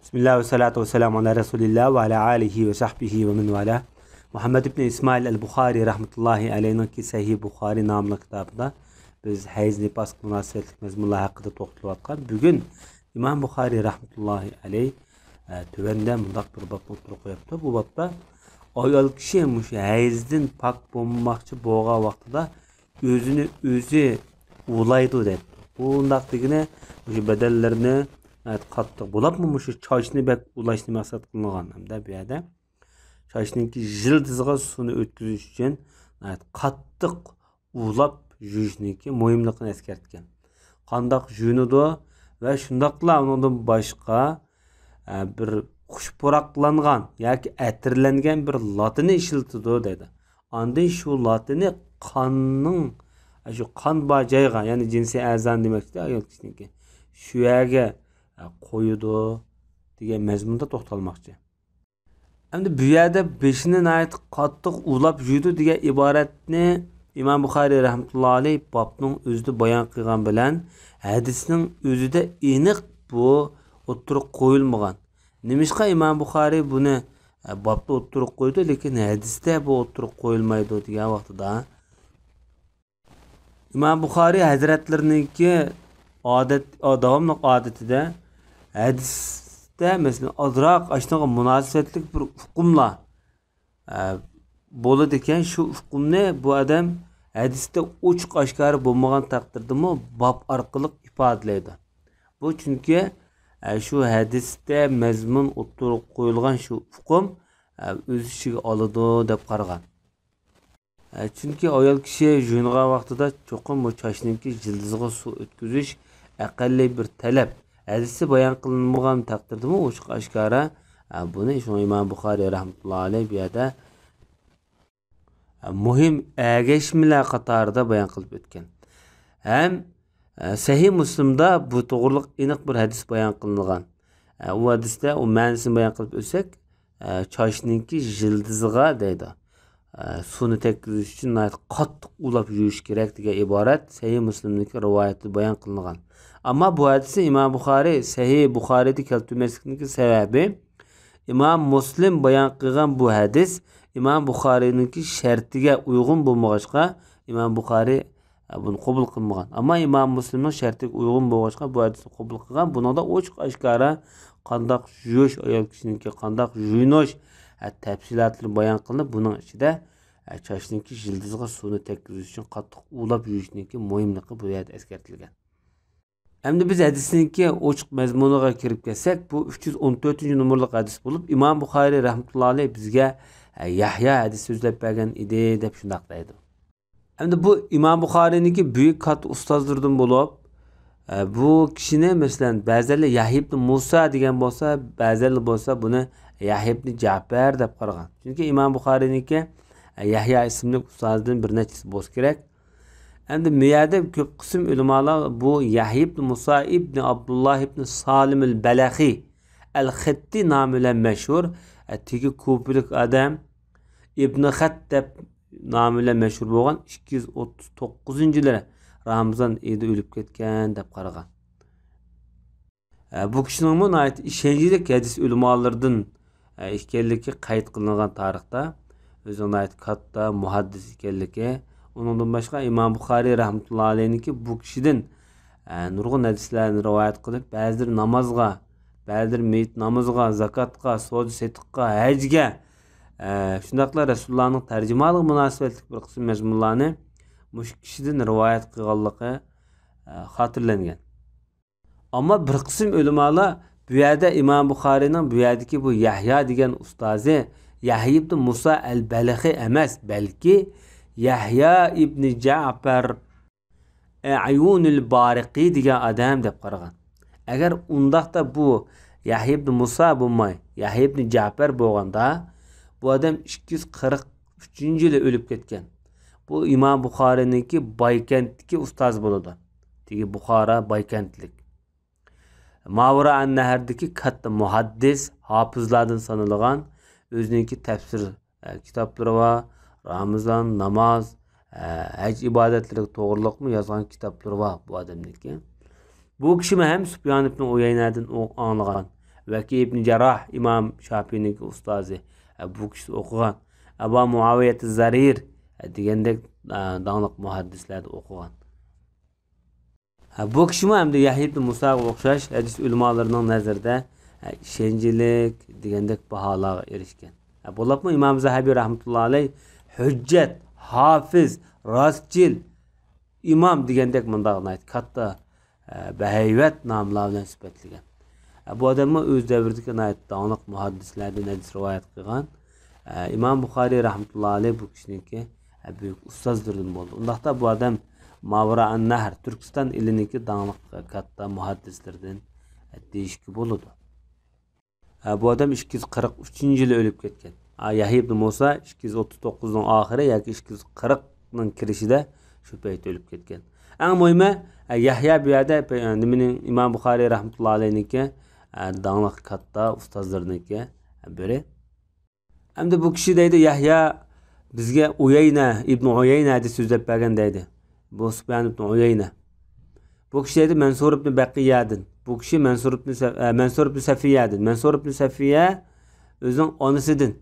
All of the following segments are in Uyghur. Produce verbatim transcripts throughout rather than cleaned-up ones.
بىسمىللا ۋە سالاتۇ ۋە سالامۇ ئالا رەسۇلىللا ۋە ئالا ئالىھى ۋە سەھبىھى ۋە مەن ۋالا. مۇھەممەد ئىبنى ئىسمائىل ئەل بۇخارى رەھمەتۇللاھى ئەلەيھنىڭكى سەھىھ بۇخارى ناملىق كىتابىدا بىز ھەيز نىپاسقا مۇناسىۋەتلىك مەزمۇنلار ھەققىدە توختىلىۋاتقان. بۈگۈن ئىمام بۇخارى رەھمەتۇللاھى ئەلەيھ، ئە، تۆۋەندە مۇنداق بىر بابنى ئوتتۇرىغا قويۇپتۇ. بۇ بابتا ئايال كىشى مۇشۇ ھەيزدىن پاك بولماقچى بولغان ۋاقتىدا ئۆزىنى ئۆزى ئۇۋىلايدۇ دەيدۇ. بۇنداق دېگىنى مۇشۇ بەدەنلىرىنى، ھە، قاتتىق بولۇپمۇ مۇشۇ چاچنى بەك ئۇۋىلاشنى مەقسەت قىلىنغان ھەمدە بۇ يەردە چاچنىڭكى يىلتىزىغا سۇنى ئۆتكۈزۈش ئۈچۈن، ھە، قاتتىق ئۇۋىلاپ يۇيۇشنىڭكى مۇھىملىقىنى ئەسكەرتكەن. قانداق يۇيۇنىدۇ ۋە شۇنداقلا ئۇنىڭدىن باشقا، ئە، بىر خۇش پۇراقلانغان ياكى ئەتىرلەنگەن بىر لاتىنى ئىشلىتىدۇ دەيدۇ. ئاندىن شۇ لاتىنى قاننىڭ، ئە، شۇ قان بار جايغا، يەنى جىنسىي ئەزانى دېمەكچىدە ئايال كىشىنىڭكى، شۇ يەرگە، ئە، قويىدۇ دېگەن مەزمۇندا توختالماقچى. ئەمدى بۇ يەردە بېشىنى ناھايىتى قاتتىق ئۇۋىلاپ يۇيىدۇ دېگەن ئىبارەتنى ئىمام بۇخارىي رەھمەتۇللا ئەلەيھ بابنىڭ ئۆزىدە بايان قىلغان بىلەن ھەدىسنىڭ ئۆزىدە ئېنىق بۇ ئوتتۇرىغا قويۇلمىغان. نېمىشقا ئىمام بۇخارىي بۇنى، ئە، بابتا ئوتتۇرىغا قويدى، لېكىن ھەدىستە بۇ ئوتتۇرىغا قويۇلمايدۇ دېگەن ۋاقتىدا، ئىمام بۇخارىي ھەزرەتلىرىنىڭكى ئادەت، داۋاملىق ئادىتىدە ھەدىستە، مەسىلەن، ئازراق ئاشۇنىڭغا مۇناسىۋەتلىك بىر ئۇقۇملار، ئە، بولىدىكەن. شۇ ئۇقۇمنى بۇ ئادەم ھەدىستە ئوچۇق ئاشكارا بولمىغان تەقدىردىمۇ باب ئارقىلىق ئىپادىلەيدۇ. بۇ چۈنكى، ئە، شۇ ھەدىستە مەزمۇن ئوتتۇرىغا قويۇلغان شۇ ئۇقۇم، ئە، ئۆز ئىچىگە ئالىدۇ دەپ قارىغان. ئە، چۈنكى ئايال كىشى يۇيۇنغان ۋاقتىدا چوقۇم بۇ چاچنىڭكى يىلتىزىغا سۇ ئۆتكۈزۈش ئەقەللىي بىر تەلەپ. ھەدىستە بايان قىلىنمىغان تەقدىردىمۇ ئوچۇق ئاشكارا، ئە، بۇنى شۇڭا ئىمام بۇخارىي رەھمەتۇللا ئەلەيھ بۇ يەردە، ئە، مۇھىم ئەگەشمىلەر قاتارىدا بايان قىلىپ ئۆتكەن. ھەم، ئە، سەھىھ مۇسلىمدا بۇ توغرىلىق ئېنىق بىر ھەدىس بايان قىلىنغان. ئە، ئۇ ھەدىستە ئۇ مەنىسىنى بايان قىلىپ ئۆتسەك، ئە، چاچنىڭكى يىلتىزىغا دەيدۇ. ئە، سۇنى تەگكۈزۈش ئۈچۈن ناھايىتى قاتتىق ئۇۋىلاپ يۇيۇش كېرەك دېگەن ئىبارەت سەھىھ مۇسلىمنىڭكى رىۋايىتىدە بايان قىلىنغان. ئەمما بۇ ھەدىسنى ئىمام بۇخارىي سەھىھ بۇخارىيدا كەلتۈرمەسلىكىنىڭكى سەۋەبى، ئىمام مۇسلىم بايان قىلغان بۇ ھەدىس ئىمام بۇخارىينىڭكى شەرتىگە ئۇيغۇن بولمىغاچقا، ئىمام بۇخارىي، ئە، بۇنى قوبۇل قىلمىغان. ئەمما ئىمام مۇسلىمنىڭ شەرتىگە ئۇيغۇن بولغاچقا، بۇ ھەدىسنى قوبۇل قىلغان. بۇنىڭدا ئوچۇق ئاشكارا قانداق يۇيۇش، ئايال كىشىنىڭكى قانداق يۇيۇنۇش، ئە، تەپسىلاتلىرى بايان قىلىنىپ، بۇنىڭ ئىچىدە، ئە، چاچنىڭكى يىلتىزىغا سۇنى تەگكۈزۈش ئۈچۈن قاتتىق ئۇۋىلاپ يۇيۇشنىڭكى مۇھىملىقى بۇ يەردە ئەسكەرتىلگەن. ئەمدى بىز ھەدىسنىڭكى ئوچۇق مەزمۇنىغا كىرىپ كەتسەك، بۇ ئۈچ يۈز ئون تۆتىنچى نومۇرلۇق ھەدىس بولۇپ، ئىمام بۇخارىي رەھمەتۇللا ئەلەيھ بىزگە، ئە، يەھيا ھەدىس سۆزلەپ بەرگەن ئىدى، دەپ شۇنداق دەيدۇ. ئەمدى بۇ ئىمام بۇخارىينىڭكى بۈيۈك كاتتا ئۇستازلىرىدىن بولۇپ، ئە، بۇ كىشىنى، مەسىلەن، بەزىلەر يەھيا ئىبنى مۇسا دېگەن بولسا، بەزىلەر بولسا بۇنى يەھيا ئىبنى جەپەر دەپ قارىغان. چۈنكى ئىمام بۇخارىينىڭكى، ئە، يەھيا ئىسىملىك ئۇستازىدىن بىر نەچچىسى بولسا كېرەك. ئەمدى بۇ يەردە كۆپ قىسىم ئۆلىمالار بۇ يەھيا ئىبنى مۇسا ئىبنى ئابدۇللا ئىبنى سالىم ئەل بەلەخى ئەل خەتتى نامى بىلەن مەشھۇر، ئە، تېگى كۇپىلىك ئادەم، ئىبنى خەت دەپ نامى بىلەن مەشھۇر بولغان، ئىككى يۈز ئوتتۇز توققۇزىنچى يىلى رامىزان ئېيىدا ئۆلۈپ كەتكەن دەپ قارىغان. ئە، بۇ كىشىنىڭمۇ ناھايىتى ئىشەنچلىك ھەدىس ئۆلىمالىرىدىن، ئە، ئىكەنلىكى قەيت قىلىنغان تارىختا. ئۆزىنىڭ ناھايىتى كاتتا مۇھەددىس ئىكەنلىكى. ئۇنىڭدىن باشقا ئىمام بۇخارىي رەھمەتۇللا ئەلەيھنىڭكى بۇ كىشىدىن، ئە، نۇرغۇن ھەدىسلەرنى رىۋايەت قىلىپ، بەزىلىرى نامازغا، بەزىلىرى مېيىت نامىزىغا، زاكاتقا، سودا سېتىققا، ھەجگە، ئە، شۇنداقلا رەسۇلۇللانىڭ تەرجىمىھالىغا مۇناسىۋەتلىك بىر قىسىم مەزمۇنلارنى مۇشۇ كىشىدىن رىۋايەت قىلغانلىقى، ئە، خاتىرىلەنگەن. ئەمما بىر قىسىم ئۆلىمالار بۇ يەردە ئىمام بۇخارىينىڭ بۇ يەردىكى بۇ يەھيا دېگەن ئۇستازى يەھيا ئىبنى مۇسا ئەل بەلخى ئەمەس، بەلكى يەھيا ئىبنى جەپەر ئەيۇنىل بارىقى دېگەن ئادەم دەپ قارىغان. ئەگەر ئۇنداقتا بۇ يەھيا ئىبنى مۇسا بولماي، يەھيا ئىبنى جەپەر بولغاندا، بۇ ئادەم ئىككى يۈز قىرىق ئۈچىنچى يىلى ئۆلۈپ كەتكەن. بۇ ئىمام بۇخارىينىڭكى بايكەنتتىكى ئۇستازى بولىدۇ. تېگى بۇخارا بايكەنتلىك. ماۋرا ئەن نەھەردىكى كاتتا مۇھەددىس، ھاپىزلاردىن سانىلغان، ئۆزىنىڭكى تەپسىر، ئە، كىتابلىرى بار، رامىزان، ناماز، ئە، ھەج ئىبادەتلىرى توغرىلىقمۇ يازغان كىتابلىرى بار بۇ ئادەمنىڭكى. بۇ كىشىمۇ ھەم سۇپيان ئىبنى ئۇيەينەدىن ئو-، ئاڭلىغان، ۋەكى ئىبن جەرراھ ئىمام شاپىئىنىڭكى ئۇستازى، ئە، بۇ كىشىدە ئوقۇغان. ئەبا مۇئاۋىيەت زەرىر، ئە، دېگەندەك، ئە، داڭلىق مۇھەددىسلەردە ئوقۇغان. ھە، بۇ كىشىمۇ ئەمدى يەھيا ئىبن مۇساغا ئوخشاش ھەدىس ئۆلىمالىرىنىڭ نەزىرىدە، ھە، ئىشەنچلىك دېگەندەك باھالارغا ئېرىشكەن. ھە، بولۇپمۇ ئىمام زەھەبى رەھمەتۇللا ئەلەيھ ھۆججەت، ھافىز، راستچىل، ئىمام دېگەندەك مۇنداق ناھايىتى كاتتا، ھە، بەھەيۋەت ناملار بىلەن سۈپەتلىگەن. ئە، بۇ ئادەممۇ ئۆز دەۋرىدىكى ناھايىتى داڭلىق مۇھەددىسلەردىن ھەدىس رىۋايەت قىلغان. ئە، ئىمام بۇخارىي رەھمەتۇللا ئەلەيھ بۇ كىشىنىڭكى، ئە، بۈيۈك ئۇستازلىرىدىن بولدى. ئۇنداقتا بۇ ئادەم ماۋرائەن نەھر، تۈركىستان ئېلىنىڭكى داڭلىق، ئە، كاتتا مۇھەددىسلىرىدىن، ئە، دېيىشكە بولىدۇ. ئە، بۇ ئادەم ئىككى يۈز قىرىق ئۈچىنچى يىلى ئۆلۈپ كەتكەن. ئە، يەھيا ئىبن مۇسا ئىككى يۈز ئوتتۇز توققۇزنىڭ ئاخىرى ياكى ئىككى يۈز قىرىقنىڭ كىرىشىدە شۇ پەيتتە ئۆلۈپ كەتكەن. ئەڭ مۇھىمى، ئە، يەھيا بۇ يەردە پە-، نېمىنىڭ، ئىمام بۇخارىي رەھمەتۇللا ئەلەيھنىڭكى، ئە، داڭلىق كاتتا ئۇستازلىرىنىڭكى، ئە، بىرى. ئەمدى بۇ كىشى دەيدۇ، يەھيا بىزگە ئۇيەينە، ئىبن ئۇيەينە ھەدىس سۆزلەپ بەرگەن دەيدۇ. بۇ سۇپيان ئىبن ئۇيەينە. بۇ كىشى دەيدۇ، مەنسۇر ئىبن بەقىيەدىن. بۇ كىشى مەنسۇر ئىبن سە-، ئە، مەنسۇر ئىبن سەفىيەدىن. مەنسۇر ئىبن سەفىيە ئۆزىنىڭ ئانىسىدىن.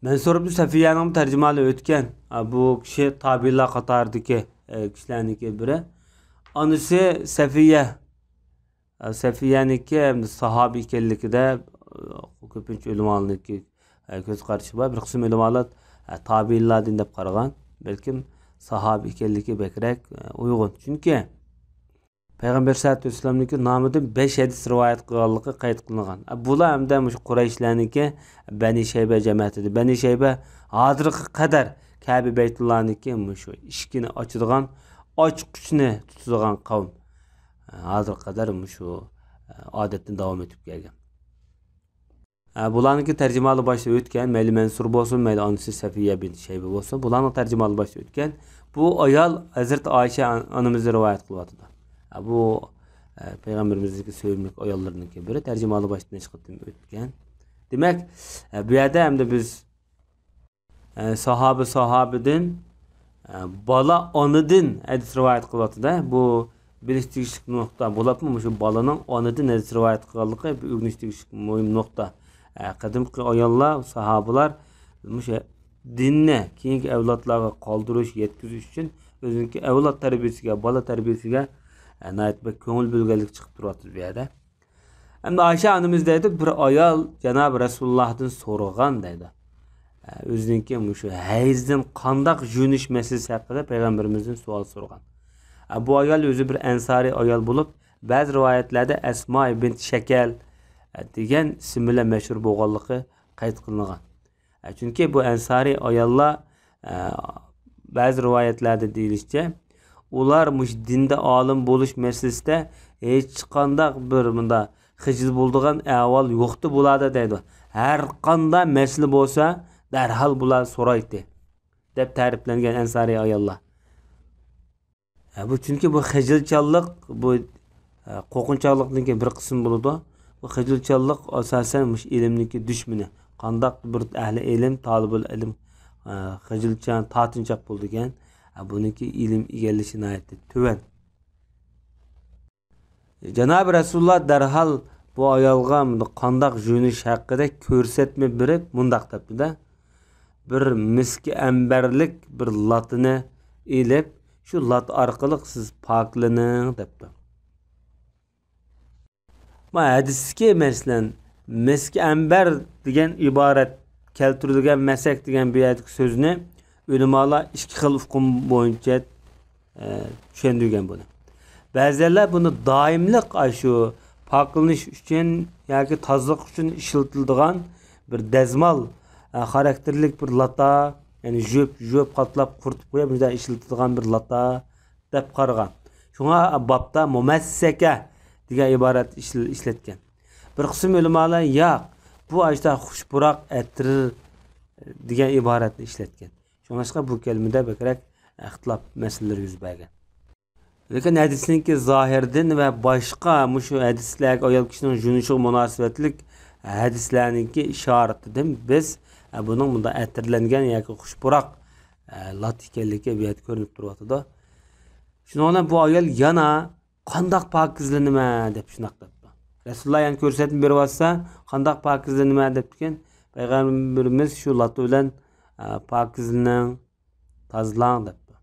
مەنسۇر ئىبن سەفىيەنىڭ تەرجىمىھالى ئۆتكەن. ئە، بۇ كىشى تابىئىنلار قاتارىدىكى، ئە، كىشىلەرنىڭكى بىرى. ئانىسى سەفىيە. ئە، سەفىيەنىڭكى ئەمدى ساھابە ئىكەنلىكىدە، ئە، كۆپىنچە ئۆلىمالارنىڭكى، ئە، كۆز قارىشى بار. بىر قىسىم ئۆلىمالار، ئە، تابىئىنلاردىن دەپ قارىغان. بەلكىم ساھابە ئىكەنلىكى بەكرەك، ئە، ئۇيغۇن. چۈنكى پەيغەمبەر سەللەللاھۇ ئەلەيھى ۋەسەللەمنىڭكى نامىدىن بەش ھەدىس رىۋايەت قىلغانلىقى قەيت قىلىنغان. ئە، بۇلار ئەمدى مۇشۇ قۇرەيشلەرنىڭكى بەنى شەيبە جەمەتىدە. بەنى شەيبە ھازىرغا قەدەر كەبە بەيتۇللانىڭكى مۇشۇ ئىشىكىنى ئاچىدىغان، ئاچقۇچنى تۇتىدىغان قەۋم. ھازىرغا قەدەر مۇشۇ، ئادەتنى داۋام ئېتىپ كەلگەن. بۇلارنىڭكى تەرجىمىھالى باشتا ئۆتكەن، مەيلى مەنسۇر بولسۇن، مەيلى ئانىسى سەفىيە بىنت شەيبە بولسۇن، بۇلارنىڭ تەرجىمىھالى باشتا ئۆتكەن. بۇ ئايال ھەزرىتى ئائىشە ئانىمىزدىن رىۋايەت قىلىۋاتىدۇ. بۇ، پەيغەمبىرىمىزنىڭكى سۆيۈملۈك ئاياللىرىنىڭكى بىرى، تەرجىمىھالى باشتا نەچچە قېتىم ئۆتكەن. دېمەك، بۇ يەردە ئەمدى بىز ئە، ساھابە ساھابىدىن، ئە، بالا ئانىدىن ھەدىس رىۋايەت قىلىۋاتىدۇ. بۇ بىلىش تېگىشلىك نۇقتا. بولۇپمۇ مۇشۇ بالىنىڭ ئانىدىن ھەدىس رىۋايەت قىلغانلىقى بىر ئۆگىنىش تېگىشلىك مۇھىم نۇقتا. ئە، قەدىمكى ئاياللار، ساھابىلار مۇشۇ دىننى كېيىنكى ئەۋلادلارغا قالدۇرۇش، يەتكۈزۈش ئۈچۈن ئۆزىنىڭكى ئەۋلاد تەربىيىسىگە، بالا تەربىيىسىگە، ئە، ناھايىتى بەك كۆڭۈل بۆلگەنلىكى چىقىپ تۇرۇۋاتىدۇ بۇ يەردە. ئەمدى ئائىشە ئانىمىز دەيدۇ، بىر ئايال جانابى رەسۇلۇللاھتىن سورىغان دەيدۇ. ئۆزىنىڭكى مۇشۇ ھەيزدىن قانداق يۇيۇنۇش مەسىلىسى ھەققىدە پەيغەمبىرىمىزدىن سوئال سورىغان. بۇ ئايال ئۆزى بىر ئەنسارىي ئايال بولۇپ، بەزى رىۋايەتلەردە ئەسما بىنت شەكەل دېگەن ئىسىم بىلەن مەشھۇر بولغانلىقى قەيت قىلىنغان. ئە، چۈنكى بۇ ئەنسارىي ئاياللار، ئە، بەزى رىۋايەتلەردە دېيىلىشىچە، ئۇلار مۇشۇ دىندا ئالىم بولۇش مەسىلىسىدە ھېچقانداق بىر مۇنداق خىجىل بولىدىغان ئەھۋال يوقتى بۇلاردا دەيدۇ. ھەر قانداق مەسىلە بولسا، دەرھال بۇلار سورايتتى، دەپ تەرىپلەنگەن ئەنسارىي ئاياللار. ھە، بۇ چۈنكى بۇ خىجىلچانلىق، بۇ، ھە، قورقۇنچاقلىقنىڭكى بىر قىسمى بولىدۇ. بۇ خىجىلچانلىق ئاساسەن مۇشۇ ئىلىمنىڭكى دۈشمىنى. قانداق بىر ئەھلى ئىلىم، تالىبۇل ئىلىم، ھە، خىجىلچان، تارتىنچاق بولىدىكەن، ھە، بۇنىڭكى ئىلىم ئىگىلىشى ناھايىتى تۆۋەن. جانابى رەسۇلۇللا دەرھال بۇ ئايالغا مۇنداق قانداق يۇيۇنۇش ھەققىدە كۆرسەتمە بېرىپ مۇنداق دەپتۇ-دە، بىر مىسكى ئەمبەرلىك بىر لاتىنى ئېلىپ، شۇ لات ئارقىلىق سىز پاكلىنىڭ دەپتۇ. ما ھەدىستىكى مەسىلەن، مىسكى ئەمبەر دېگەن ئىبارەت كەلتۈرۈلگەن مەسەك دېگەن بۇ يەردىكى سۆزنى ئۆلىمالار ئىككى خىل ئۇقۇم بويىچە ئە، چۈشەندۈرگەن بۇنى. بەزىلەر بۇنى دائىملىق ئاشۇ پاكلىنىش ئۈچۈن ياكى تازىلىق ئۈچۈن ئىشلىتىلىدىغان بىر دەزمال، ئە، خاراكتېرلىك بىر لاتا، يەنى يۇيۇپ، يۇيۇپ قاتلاپ قۇرۇتۇپ قويۇپ، مۇشۇنداق ئىشلىتىدىغان بىر لاتا دەپ قارىغان. شۇڭا بابتا مۇمەسسەكە دېگەن ئىبارەت ئىشل-، ئىشلەتكەن. بىر قىسىم ئۆلىمالار ياق، بۇ ئاشۇنداق خۇش پۇراق ئەتىر دېگەن ئىبارەتنى ئىشلەتكەن. شۇڭلاشقا بۇ كەلىمىدە بەكرەك ئىختىلاپ مەسىلىلىرى يۈز بەرگەن. لېكىن ھەدىسنىڭكى زاھىرىدىن ۋە باشقا مۇشۇ ھەدىسلەرگە ئايال كىشىنىڭ يۇيۇنۇشىغا مۇناسىۋەتلىك ھەدىسلەرنىڭكى ئىشارىتىدىن بىز، ئە، بۇنىڭ مۇنداق ئەتىرلەنگەن ياكى خۇش پۇراق، ئە، لات ئىكەنلىكى بۇ يەردە كۆرۈنۈپ تۇرۇۋاتىدۇ. شۇنىڭ بىلەن بۇ ئايال يەنە قانداق پاكىزلىنىمەن دەپ شۇنداق دەپتۇ. رەسۇلۇللا يەنە كۆرسەتمە بېرىۋاتسا، قانداق پاكىزلىنىمەن دەپتىكەن. پەيغەمبىرىمىز شۇ لاتا بىلەن، ئە، پاكىزلىنىڭ، تازىلاڭ دەپتۇ.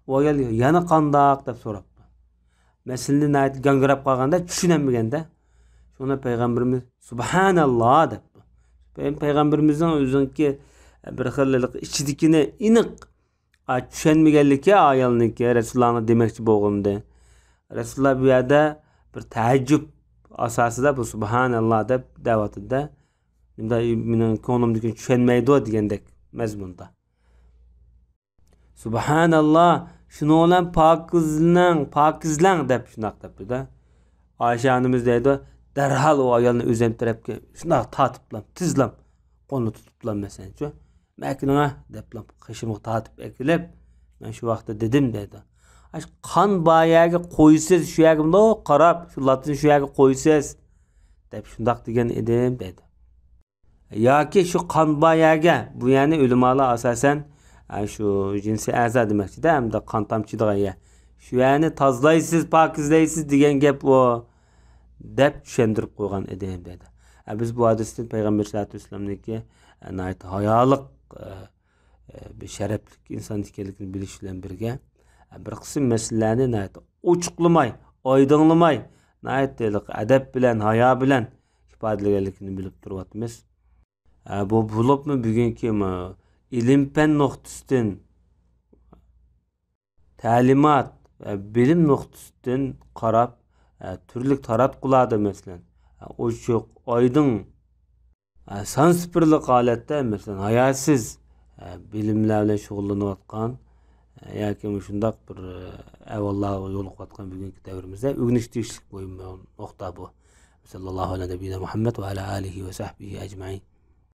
ئۇ ئايال يەنە قانداق دەپ سوراپتۇ. مەسىلىنى ناھايىتى گاڭگىراپ قالغاندا، چۈشىنەلمىگەندە، شۇڭا پەيغەمبىرىمىز سۇبھاناللا دەپتۇ. پەي-، پەيغەمبىرىمىزنىڭ ئۆزىنىڭكى بىر خىل ئىچىدىكىنى ئېنىق، ئا، چۈشەنمىگەنلىكى ئايالنىڭكى، رەسۇلۇللانىڭ دېمەكچى بولغىنىدى. رەسۇلۇللا بۇ يەردە بىر تەئەججۈپ ئاساسىدا بۇ سۇبھاناللا دەپ دەۋاتىدۇ-دە. مۇنداق مېنىڭ كۆڭلۈمدىكىنى چۈشەنمەيدۇ دېگەندەك مەزمۇندا. سۇبھاناللا، شۇنىڭ بىلەن پاكىزلىنىڭ، پاكىزلەڭ دەپ شۇنداق دەپتۇ-دە. ئائىشە ئانىمىز دەيدۇ، دەرھال ئۇ ئايالنى ئۆزەم تەرەپكە شۇنداق تارتىپلا، تېزلا، قولىنى تۇتۇپلا، مەسىلەنچۇ، مەكىنىڭە دەپلا قېشىمغا تارتىپ ئەكېلىپ، مەن شۇ ۋاقىتتا دېدىم دەيدۇ. ئاشۇ قان بار يەرگە قويىسىز، شۇ يەرگە مۇنداق قاراپ، شۇ لاتىنى شۇ يەرگە قويىسىز دەپ شۇنداق دېگەن ئىدىم دەيدۇ. ياكى شۇ قان بار يەرگە، بۇ يەرنى ئۆلىمالار ئاساسەن، ئە، شۇ جىنسىي ئەزا دېمەكچىدە، ھەمدە قان تامچىيدىغان يەر. شۇ يەرنى تازىلايسىز، پاكىزلەيسىز دېگەن گەپ ئۇ، دەپ چۈشەندۈرۈپ قويغان ئىدىم دەيدۇ. ئە، بىز بۇ ھەدىستىن پەيغەمبەر سەللەللاھۇ ئەلەيھى ۋەسەللەمنىڭكى، ئە، ناھايىتى ھايالىق، ئە، ئە، بىر شەرەپلىك ئىنسان ئىكەنلىكىنى بىلىش بىلەن بىرگە، ئە، بىر قىسىم مەسىلىلەرنى ناھايىتى ئوچۇقلىماي، ئايدىڭلىماي، ناھايىتى ھېلىقى ئەدەپ بىلەن، ھايا بىلەن ئىپادىلىگەنلىكىنى بىلىپ تۇرۇۋاتىمىز. ئە، بۇ بولۇپمۇ بۈگۈنكى مۇ-، ئىلىم-پەن نۇقتىسىدىن، تەلىمات ۋە بىلىم نۇقتىسىدىن قاراپ، ئە، تۈرلۈك تاراتقۇلاردا، مەسىلەن، ئە، ئوچۇق، ئايدىڭ، ئە، سان سىپىرلىق ھالەتتە، مەسىلەن، ھاياسىز، ئە، بىلىملەر بىلەن شۇغۇللىنىۋاتقان، ئە، ياكى مۇشۇنداق بىر، ئە، ئەھۋاللارغا يولۇقۇۋاتقان بۈگۈنكى دەۋرىمىزدە ئۆگىنىش تېگىشلىك مۇھىم نۇقتا بۇ. سەللەللاھۇ ئەلە نەبىييىنا مۇھەممەد ۋە ئەلە ئالىھى ۋە سەھبىھى ئەجمەئىن.